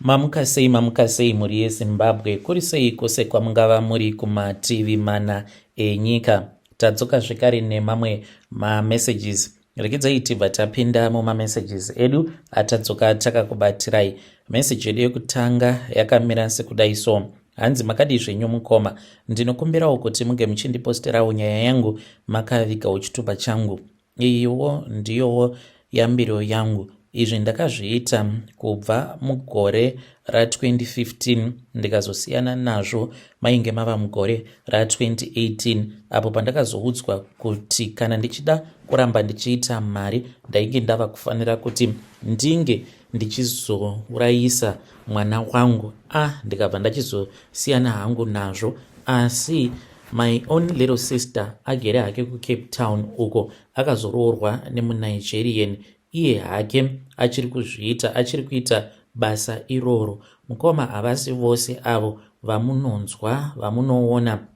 Mamuka sei, mamuka sei mhuri yeZimbabwe, kuri sei kwose kwamungava muri kumativi mana enyika. Tadzoka zvekare nemamwe mamessages. Rekedzai tibva tapinda mumamessages edu atadzoka takakubatirai. Message yedu yekutanga yakamira sekudai so. Hanzi makadii zvenyu mukoma, ndinokumbirawo kuti munge muchindiposterawo nyaya yangu makavigawo chitupa changu. Iyiwo ndiyowo yambiro yangu. Izvi ndakazviita kubva mugore ra2015 ndikazosiyana nazvo mainge mava mugore ra2018 apo pandakazoudzwa kuti kana ndichida kuramba ndichiita mari ndainge ndava kufanira kuti ndinge ndichizourayisa mwana wangu. Ah, ndikabva ndachizosiyana hangu nazvo asi my own little sister agere hake kuCape Town uko akazoroorwa nemuNigerian iye hake achiri kuzviita achiri kuita basa iroro. Mukoma, havasi vose avo vamunonzwa, vamunoona,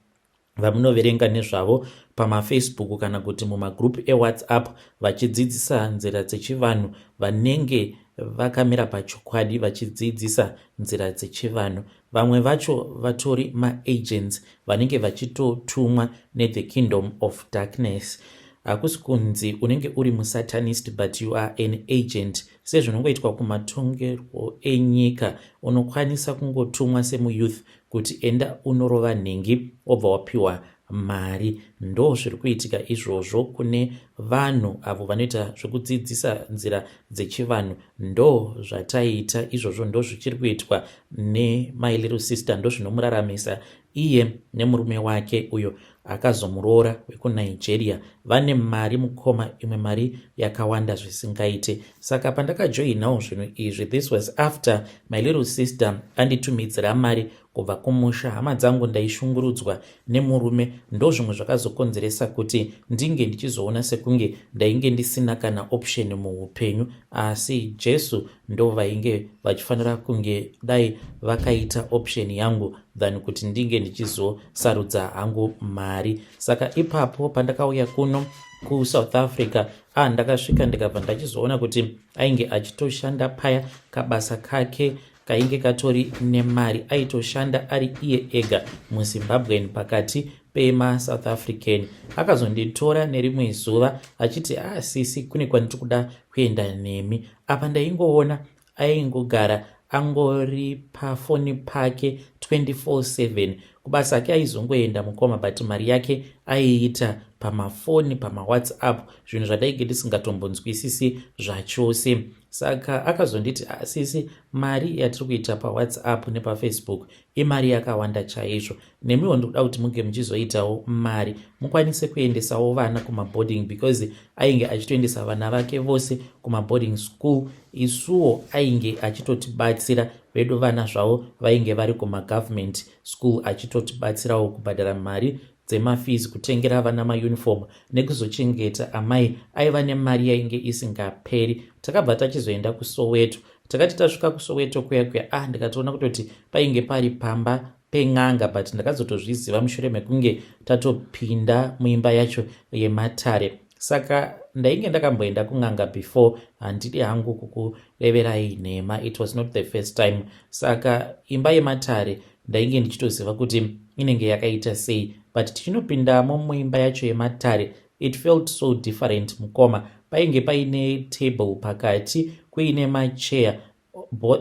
vamunoverenga nezvavo pamaFacebook kana kuti mumagroup eWhatsApp vachidzidzisa nzira dzechivanhu vanenge vakamira pachokwadi vachidzidzisa nzira dzechivanhu. Vamwe vacho vatori maagents vanenge vachitotumwa nethe kingdom of darkness. Hakusi kunzi unenge uri musatanist, but you are an agent. Sezvinongoitwa kumatongerwo enyika, unokwanisa kungotumwa semuyouth kuti enda unorova nhingi, wobva wapiwa mari. Ndo zviri kuitika izvozvo kune vanhu avo vanoita zvekudzidzisa nzira dzechivanhu. Ndo zvataiita izvozvo, ndo zvichiri kuitwa nemy little sister, ndo zvinomuraramisa iye nemurume wake uyo akazomuroora wekuNigeria. Vane mari mukoma, imwe mari yakawanda zvisingaite. Saka pandakajoinawo zvinhu izvi, this was after my little sister anditumidzira mari kubva kumusha. Hama dzangu, ndaishungurudzwa nemurume. Ndo zvimwe zvakazokonzeresa kuti ndinge ndichizoona sekunge ndainge ndisina kana option muupenyu, asi Jesu ndo vainge vachifanira kunge dai vakaita option yangu than kuti ndinge ndichizosarudza hangu mari. Saka ipapo pandakauya kuno kuSouth Africa, ah, ndakasvika ndikabva ndachizoona kuti ainge achitoshanda paya kabasa kake kainge katori nemari. Aitoshanda ari iye ega muZimbabwean pakati pemaSouth African. Akazonditora nerimwe zuva achiti, "Ah sisi, kune kwandiri kuda kuenda nemi." Apa ndaingoona aingogara angori pafoni pake 24/7. Kubasa ake aizongoenda mukoma, but mari yake aiita pamafoni, pamaWhatsApp, zvinhu zvandainge ndisingatombonzwisisi zvachose. Saka akazonditi, "Asisi, mari yatiri kuita paWhatsApp nepaFacebook imari yakawanda chaizvo. Nemiwo ndikuda kuti munge muchizoitawo mari, mukwanise kuendesawo vana kumaboarding," because ainge achitoendesa vana vake vose kumaboarding school. Isuwo ainge achitotibatsira vedu, vana zvavo vainge vari kumagovernment school, achitotibatsirawo kubhadhara mari dzemafees, kutengera vana mauniform nekuzochengeta amai. Aiva nemari yainge isingaperi. Takabva tachizoenda kuSoweto. Takati tasvika kuSoweto kuya kuya, ah, ndikatoona kutoti painge pari pamba pen'anga, but ndakazotozviziva mushure mekunge tatopinda muimba yacho yematare. Saka ndainge ndakamboenda kun'anga before, handidi hangu kukureverai nhema, it was not the first time. Saka imba yematare ndainge ndichitoziva kuti inenge yakaita sei, but tichinopindamo muimba yacho yematare, it felt so different mukoma. Painge paine table pakati, kuine machair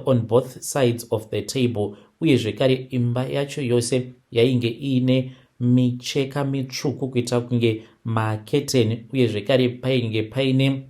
on both sides of the table, uye zvekare imba yacho yose yainge iine micheka mitsvuku kuita kunge maketeni, uye zvekare painge paine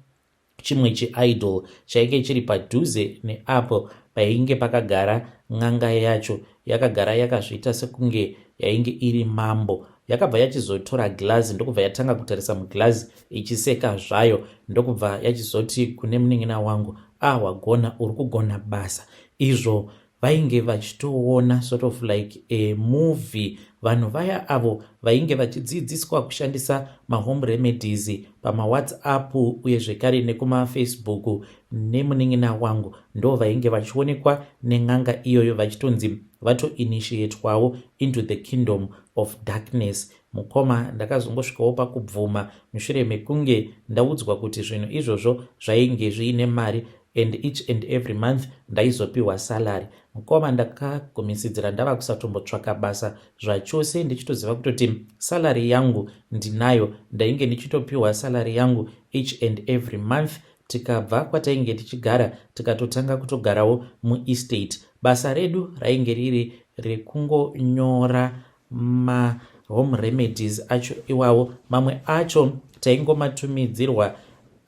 chimwe chiidol chainge chiri padhuze neapo painge pakagara n'anga yacho, yakagara yakazviita sekunge yainge iri mambo. Yakabva yachizotora girazi, ndokubva yatanga kutarisa mugirazi ichiseka zvayo, ndokubva yachizoti kune munin'ina wangu, "Ah, wagona, uri kugona basa." Izvo vainge vachitoona sort of like a movie. Vanhu vaya avo vainge vachidzidziswa kushandisa mahome remedies pamaWhatsApp uye zvekare nekumaFacebook nemunin'ina wangu ndo vainge vachionekwa nen'anga iyoyo vachitonzi vatoinitiatwawo into the kingdom of darkness. Mukoma, ndakazongosvikawo pakubvuma mushure mekunge ndaudzwa kuti zvinhu izvozvo zvainge zviine mari. And each and every month ndaizopiwa salary. Mukoma, ndakagumisidzira ndava kusatombotsvaka basa zvachose, ndichitoziva kutoti salary yangu ndinayo. Ndainge ndichitopiwa salary yangu each and every month. Tikabva kwatainge tichigara, tikatotanga kutogarawo muestate. Basa redu rainge riri rekungonyora mahome remedies acho iwawo. Mamwe acho taingomatumidzirwa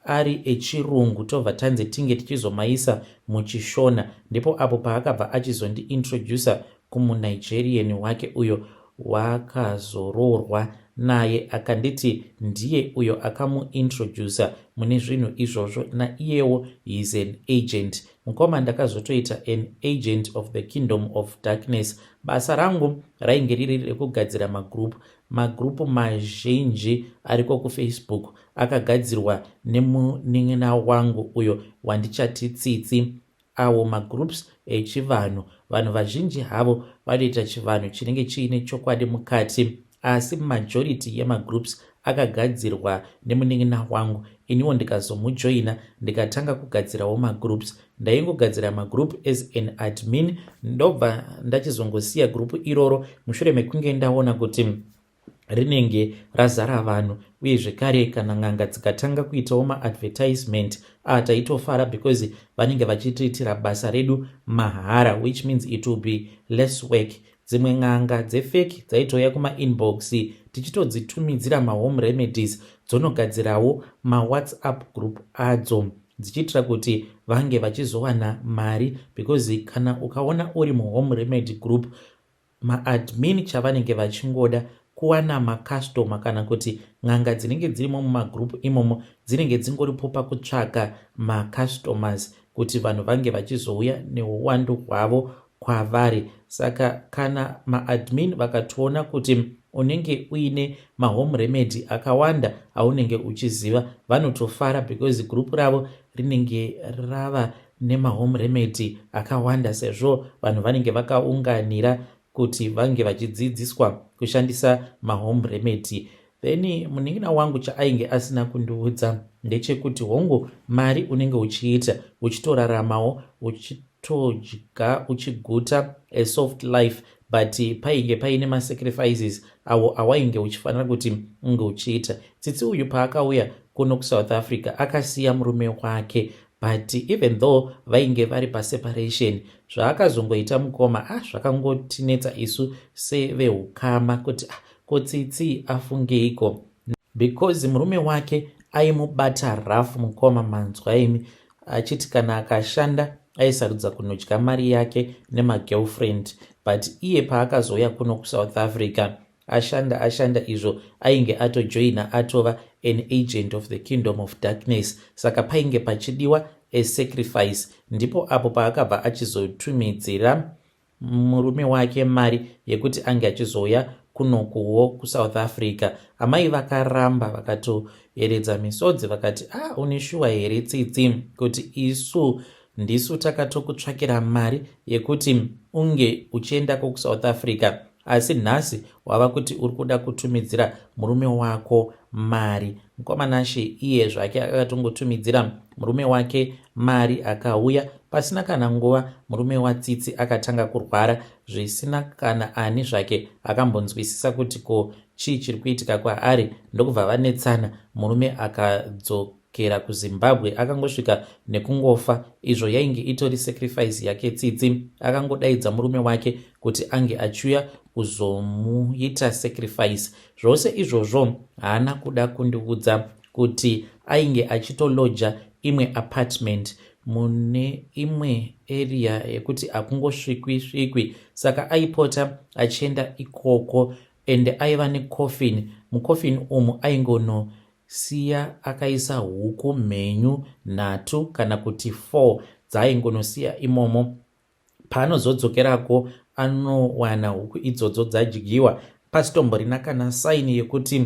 ari echirungu, tobva tanzi tinge tichizomaisa muchiShona. Ndipo apo paakabva achizondiintroduca kumunigerian wake uyo wakazoroorwa naye. Akanditi ndiye uyo akamuintroduca mune zvinhu izvozvo, naiyewo is an agent. Mukoma, ndakazotoita an agent of the kingdom of darkness. Basa rangu rainge riri rekugadzira magroup. Magroup mazhinji ariko kuFacebook akagadzirwa nemunin'ina wangu uyo wandichati Tsitsi. Awo magroups echivanhu, vanhu vazhinji havo vanoita chivanhu chinenge chiine chokwadi mukati, asi majority yemagroups akagadzirwa nemunin'ina wangu. Iniwo ndikazomujoina, ndikatanga kugadzirawo magroups. Ndaingogadzira magroup as an admin, ndobva ndachizongosiya group iroro mushure mekunge ndaona kuti rinenge razara vanhu. Uye zvekare, kana n'anga dzikatanga kuitawo maadvertisement, taitofara because vanenge vachitiitira basa redu mahara, which means it will be less work. Dzimwe n'anga dzefake dzaitouya kumainbox, tichitodzitumidzira mahome remedies, dzonogadzirawo mawhatsapp group adzo, dzichiitira kuti vange vachizowana mari, because kana ukaona uri muhome remedy group, maadmin chavanenge vachingoda kuwana macustomer, kana kuti n'anga dzinenge dzirimo mumagroup imomo dzinenge dzingoripo pakutsvaka macustomers, kuti vanhu vange vachizouya neuwandu hwavo kwavari. Saka kana maadmin vakatoona kuti unenge uine mahome remedy akawanda aunenge uchiziva, vanotofara because group ravo rinenge rava nemahome remedy akawanda, sezvo vanhu vanenge vakaunganira kuti vange vachidzidziswa kushandisa mahome remedy. Then munin'ina wangu chaainge asina kundiudza ndechekuti, hongu, mari unenge uchiita, uchitoraramawo, uchitodya uchiguta, a soft life, but painge paine masacrifices awo awainge uchifanira kuti unge uchiita. Tsitsi uyu paakauya kuno kuSouth Africa, akasiya murume wake, but even though vainge vari paseparation, zvaakazongoita, mukoma, zvakangotinetsa isu seveukama kuti, ah, ko Tsitsi afungeiko? Because murume wake aimubata rough. Mukoma, manzwa imi, achiti kana akashanda aisarudza kunodya mari yake nemagirlfriend. But iye paakazouya kuno kuSouth Africa, ashanda ashanda izvo, ainge atojoina, atova an agent of the kingdom of darkness. Saka painge pachidiwa asacrifice. Ndipo apo paakabva achizotumidzira murume wake mari yekuti ange achizouya kunokuwo kuSouth Africa. Amai vakaramba, vakatoeredza misodzi, vakati, "Ah, une shuwa here, Tsitsi, kuti isu ndisu takatokutsvakira mari yekuti unge uchiendako kuSouth Africa, asi nhasi wava kuti uri kuda kutumidzira murume wako mari?" Mukomanashe iye zvake akatongotumidzira murume wake mari, akauya. Pasina kana nguva, murume waTsitsi akatanga kurwara zvisina kana ani zvake akambonzwisisa kuti ko chii chiri kuitika kwaari. Ndokubva vanetsana, murume akadzokera kuZimbabwe, akangosvika nekungofa. Izvo yainge itori sacrifice yake. Tsitsi akangodaidza murume wake kuti ange achiuya kuzomuita sacrifice. Zvose izvozvo haana kuda kundiudza kuti ainge achitoloja imwe apartment mune imwe area yekuti hakungosvikwi svikwi. Saka aipota achienda ikoko, ende aiva necoffin. Mucoffin umu aingonosiya akaisa huku mhenyu nhatu kana kuti 4 dzaaingonosiya imomo. Paanozodzokerako, anowana huku idzodzo dzadyiwa, pasitomborina kana sign yekuti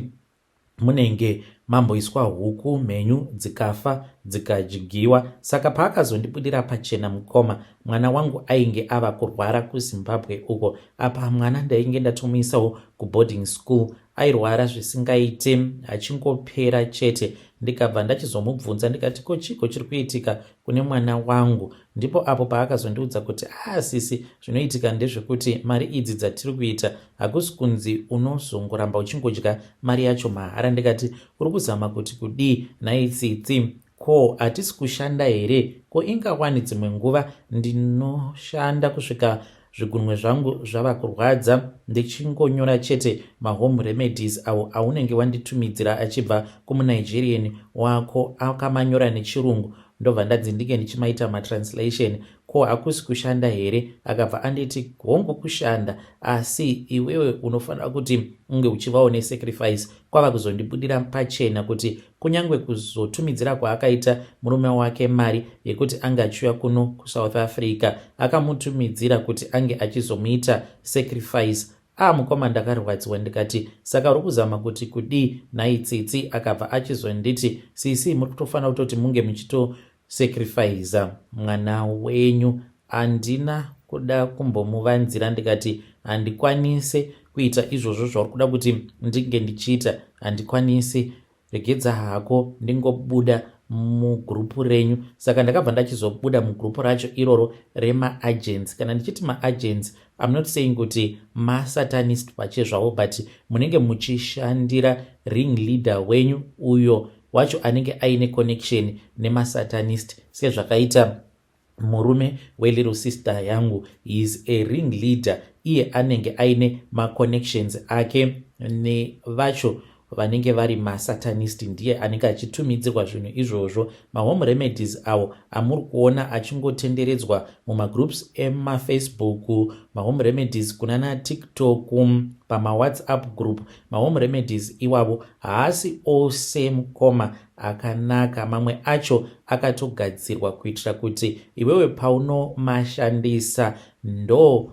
munenge mamboiswa huku mhenyu dzikafa dzikadyiwa. Saka paakazondibudira pachena, mukoma, mwana wangu ainge ava kurwara kuZimbabwe uko. Apa mwana ndainge ndatomuisawo kuboarding school. Airwara zvisingaiti, achingopera chete. Ndikabva ndachizomubvunza ndikati, "Ko chiko chiri kuitika kune mwana wangu?" Ndipo apo paakazondiudza kuti, "Aa sisi, zvinoitika ndezvekuti mari idzi dzatiri kuita, hakusi kunzi unozongoramba uchingodya mari yacho mahara." Ndikati, "Uri kuzama kuti kudii nhai Tsitsi? Ko hatisi kushanda here? Ko ingawani dzimwe nguva ndinoshanda kusvika zvigunwe zvangu zvava kurwadza, ndichingonyora chete mahome remedies awo aunenge wanditumidzira achibva kumuNigerian wako, akamanyora nechirungu, ndobva ndadzi ndinge ndichimaita matranslation. Ko hakusi kushanda here?" Akabva anditi, "Hongu, kushanda, asi iwewe unofanira kuti unge uchivawo nesacrifice." Kwava kuzondibudira pachena kuti kunyange kuzotumidzira kwaakaita murume wake mari yekuti ange achiuya kuno kuSouth Africa, akamutumidzira kuti ange achizomuita sacrifice. A mukoma, ndakarwadziwa. Ndikati, "Saka uri kuzama kuti kudii nhai Tsitsi?" Akabva achizonditi, "Sisi, muri kutofanira kutoti munge muchitosacrifica mwana wenyu." Handina kuda kumbomuvanzira. Ndikati, "Handikwanise kuita izvozvo zvauri kuda kuti ndinge ndichiita, handikwanisi. Regedza hako ndingobuda mugurupu renyu." Saka ndakabva ndachizobuda mugurupu racho iroro remaagents. Kana ndichiti maagents, I'm not saying kuti masatanist pachezvavo, but munenge muchishandira ring leader wenyu, uyo wacho anenge aine connection nemasatanist, sezvakaita murume welittle sister yangu is a ring leader. Iye anenge aine maconnections ake nevacho vanenge vari masatanist. Ndiye anenge achitumidzirwa zvinhu izvozvo. Mahome remedies awo amuri kuona achingotenderedzwa mumagroups emaFacebook, mahome remedies kunana TikTok, pamaWhatsApp group, mahome remedies iwavo haasi ose, mukoma, akanaka. Mamwe acho akatogadzirwa kuitira kuti iwewe paunomashandisa, ndo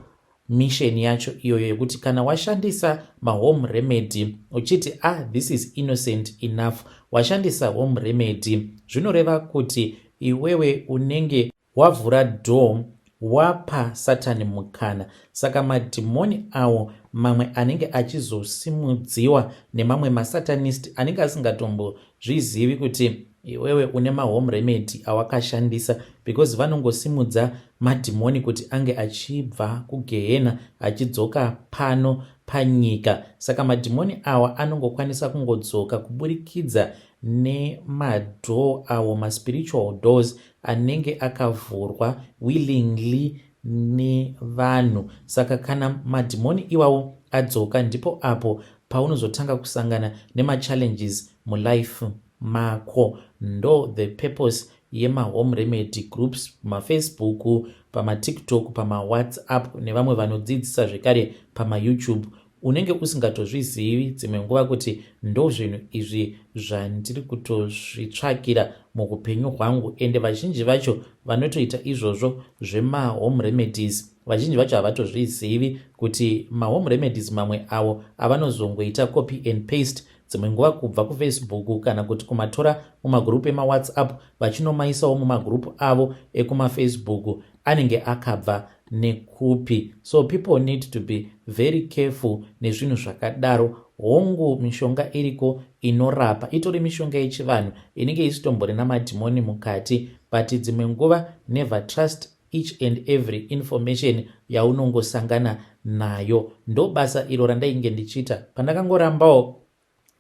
mission yacho iyoyo yekuti kana washandisa mahome remedy uchiti, "Ah, this is innocent enough," washandisa home remedy, zvinoreva kuti iwewe unenge wavhura door, wapa Satani mukana. Saka madhimoni awo mamwe anenge achizosimudziwa nemamwe masatanist anenge asingatombozvizivi kuti iwewe une mahome remedy awakashandisa, because vanongosimudza madhimoni kuti ange achibva kugehena achidzoka pano panyika. Saka madhimoni awa anongokwanisa kungodzoka kuburikidza nemadoor awo, maspiritual doors anenge akavhurwa willingly nevanhu. Saka kana madhimoni iwawo adzoka, ndipo apo paunozotanga kusangana nemachallenges mulife mako. Ndo the purpose yemahome remedy groups pamaFacebook, pamaTikTok, pamaWhatsApp, nevamwe vanodzidzisa zvekare pamaYouTube. Unenge usingatozvizivi dzimwe nguva kuti ndo zvinhu izvi zvandiri kutozvitsvakira muupenyu hwangu. Ende vazhinji vacho vanotoita izvozvo zvemahome remedies, vazhinji vacho havatozvizivi kuti mahome remedies mamwe avo avanozongoita copy and paste dzimwe nguva kubva kuFacebook kana kuti kumatora mumagurupu emaWhatsApp, vachinomaisawo mumagurupu avo ekumaFacebook, anenge akabva nekupi. So people need to be very careful nezvinhu zvakadaro. Hongu, mishonga iriko inorapa, itori mishonga yechivanhu inenge isitomborina madhimoni mukati, but dzimwe nguva never trust each and every information yaunongosangana nayo. Ndo basa iro randainge ndichiita. Pandakangorambawo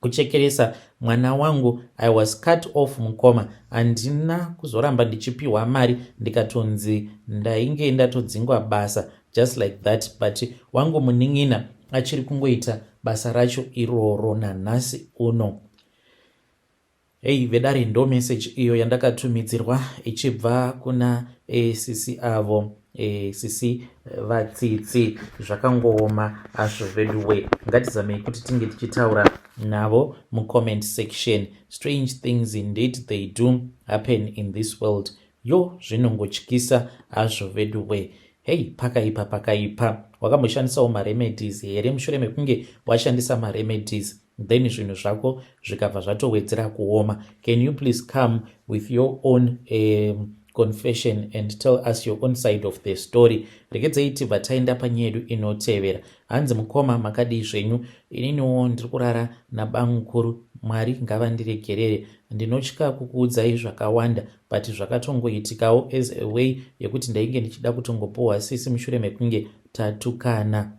kuchekeresa mwana wangu, I was cut off, mukoma. Handina kuzoramba ndichipiwa mari, ndikatonzi ndainge ndatodzingwa basa just like that. But wangu munin'ina achiri kungoita basa racho iroro nanhasi uno. Hei vedare, ndo message iyo yandakatumidzirwa ichibva kuna sisi avo, sisi vaTsitsi. Zvakangooma azvo veduwe. Ngatizamei kuti tinge tichitaura navo mucomment section. Strange things indeed, they do happen in this world. Yo, zvinongotyisa hazvo veduwe. Hei, pakaipa, pakaipa. Wakamboshandisawo maremedies here? Mushure mekunge washandisa maremedies, then zvinhu zvako zvikabva zvatowedzera kuoma, can you please come with your own confession and tell us your own side of the story. Regedzei tibva taenda panyaya yedu inotevera. Hanzi, mukoma, makadii zvenyu? Ininiwo ndiri kurara nabamukuru. Mwari ngavandiregerere. Ndinotya kukuudzai zvakawanda, but zvakatongoitikawo as a way yekuti ndainge ndichida kutongopuhwa sisi mushure mekunge tatukana.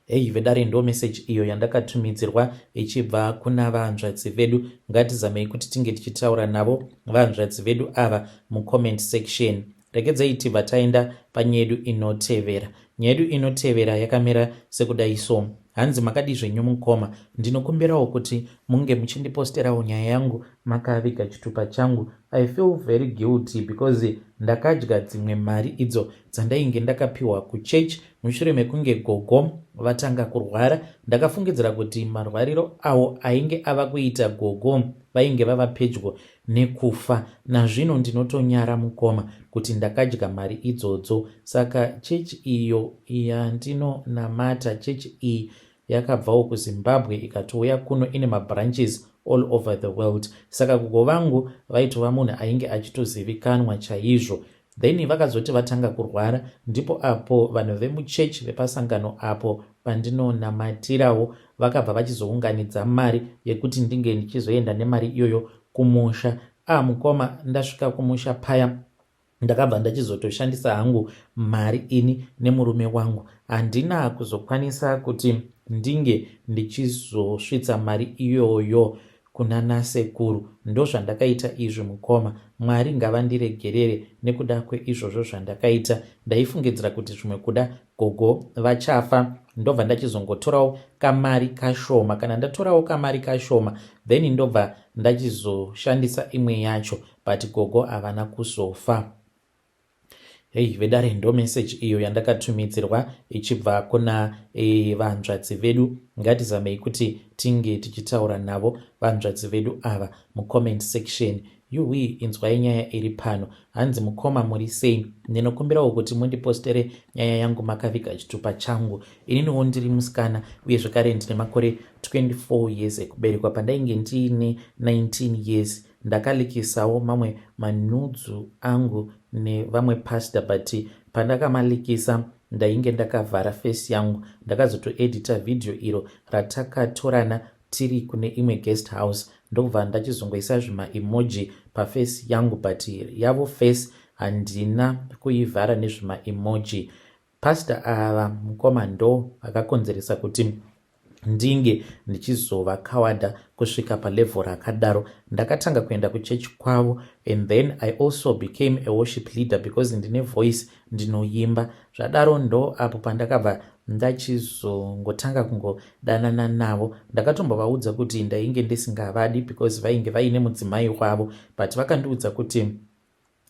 Hei vedare, ndo meseji iyo yandakatumidzirwa ichibva kuna vanzvadzi vedu. Ngatizamei kuti tinge tichitaura navo vanzvadzi vedu ava mucomment section. Regedzei tibva taenda panyaya yedu inotevera. Nyaya yedu inotevera yakamira sekudai so. Hanzi, makadii zvenyu mukoma? Ndinokumbirawo kuti munge muchindiposterawo nyaya yangu makaviga chitupa changu. I feel very guilty because ndakadya dzimwe mari idzo dzandainge ndakapiwa kuchechi mushure mekunge gogo vatanga kurwara. Ndakafungidzira kuti marwariro awo ainge ava kuita gogo, vainge vava pedyo nekufa. Nazvino ndinotonyara, mukoma, kuti ndakadya mari idzodzo. Saka chechi iyo yandinonamata, chechi iyi yakabvawo kuZimbabwe ikatouya kuno, ine mabranches all over the world. Saka gogo vangu vaitova munhu ainge achitozivikanwa chaizvo. Then vakazoti vatanga kurwara, ndipo apo vanhu vemuchechi vepasangano apo pandinonamatirawo vakabva vachizounganidza mari yekuti ndinge ndichizoenda nemari iyoyo kumusha. A mukoma, ndasvika kumusha paya, ndakabva ndachizotoshandisa hangu mari ini nemurume wangu. Handina kuzokwanisa kuti ndinge ndichizosvitsa mari iyoyo kuna nasekuru. Ndozvandakaita izvi, mukoma. Mwari ngavandiregerere nekuda kweizvozvo zvandakaita. Ndaifungidzira kuti zvimwe kuda gogo vachafa, ndobva ndachizongotorawo kamari kashoma. Kana ndatorawo kamari kashoma, then ndobva ndachizoshandisa imwe yacho, but gogo havana kuzofa. Hei vedare, ndo meseji iyo yandakatumidzirwa ichibva kuna vanzvadzi vedu. Ngatizamei kuti tinge tichitaura navo vanzvadzi vedu ava mucomment section. Yuwi, inzwai nyaya iri pano. Hanzi, mukoma, muri sei? Ndinokumbirawo kuti mundipostere nyaya yangu makaviga chitupa changu. Ininiwo ndiri musikana uye zvekare ndine makore 24 years ekuberekwa. Pandainge ndiine 19 years, ndakalikisawo mamwe manudes angu nevamwe pastor, but pandakamalikisa ndainge ndakavhara face yangu. Ndakazotoedita vhidhiyo iro ratakatorana tiri kune imwe guest house, ndobva ndachizongoisa zvimaemoji paface yangu, but yavo face handina kuivhara nezvimaemoji. Pastor ava, mukoma, ndo vakakonzeresa kuti ndinge ndichizova kawadha kusvika palevel rakadaro. Ndakatanga kuenda kuchechi kwavo and then I also became a worship leader because ndine voice, ndinoimba. Zvadaro, ndo apo pandakabva ndachizongotanga kungodanana navo. Ndakatombovaudza kuti ndainge ndisingavadi because vainge vaine mudzimai wavo, but vakandiudza kuti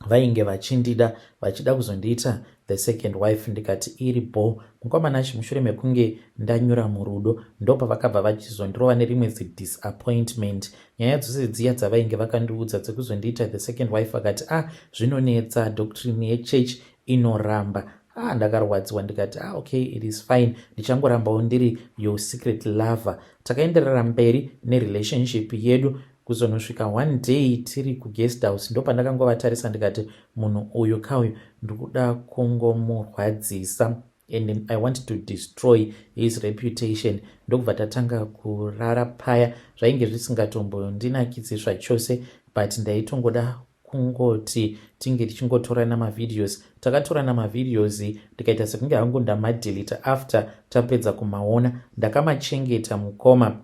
vainge vachindida, vachida kuzondiita the second wife. Ndikati iri bo. Mukomanachi, mushure mekunge ndanyura murudo, ndopavakabva vachizondirova nerimwe zidisappointment. Nyaya dzose dziya dzavainge vakandiudza dzekuzondiita the second wife, vakati, "Ah, zvinonetsa, doctrine yechurch inoramba." Ah, ndakarwadziwa. Ndikati, "Ah, okay, it is fine, ndichangorambawo ndiri your secret lover." Takaenderera mberi nerelationship yedu kuzonosvika one day tiri kuguest house. Ndopandakangovatarisa ndikati, "Munhu uyu kauyu, ndikuda kungomurwadzisa and I want to destroy his reputation." Ndokubva tatanga kurara paya. Zvainge zvisingatombondinakidzi zvachose, but ndaitongoda kungoti tinge tichingotorana mavideos. Takatorana mavideos, ndikaita sekunge hangu ndamadelita after tapedza kumaona. Ndakamachengeta, mukoma,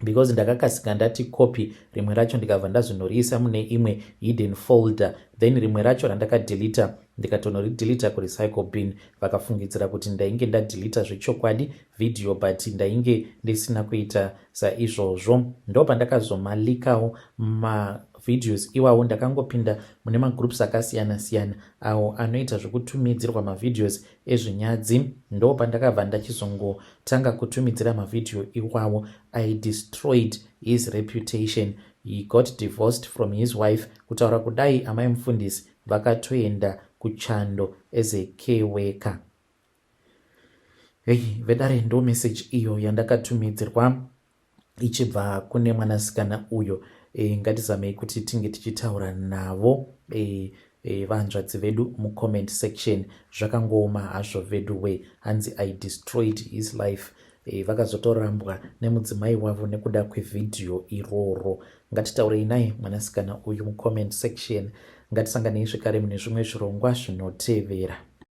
because ndakakasika ndati copy rimwe racho, ndikabva ndazonoriisa mune imwe hidden folder. Then rimwe racho randakadelita, ndikatonoridhilita kurecycle bin. Vakafungidzira kuti ndainge ndadhilita zvechokwadi vhidhiyo, but ndainge ndisina kuita saizvozvo. Ndo pandakazomalikawo mavideos iwawo. Ndakangopinda mune magroups akasiyana-siyana awo anoita zvekutumidzirwa mavideos ezvinyadzi. Ndo pandakabva ndachizongotanga kutumidzira mavhidhiyo iwawo. I destroyed his reputation. He got divorced from his wife. Kutaura kudai, amai mufundisi vakatoenda kuchando as a care worker. Hei vedare, ndo message iyo yandakatumidzirwa ichibva kune mwanasikana uyo. Ngatizamei kuti tinge tichitaura navo. E, Vahanzvadzi vedu mucomment section, zvakangooma hazvo veduwe. Hanzi, "I destroyed his life." Vakazotorambwa nemudzimai wavo nekuda kwevhidhiyo iroro. Ngatitaurei naye mwanasikana uyu mucomment section. Ngatisanganei zvekare mune zvimwe zvirongwa zvinotevera.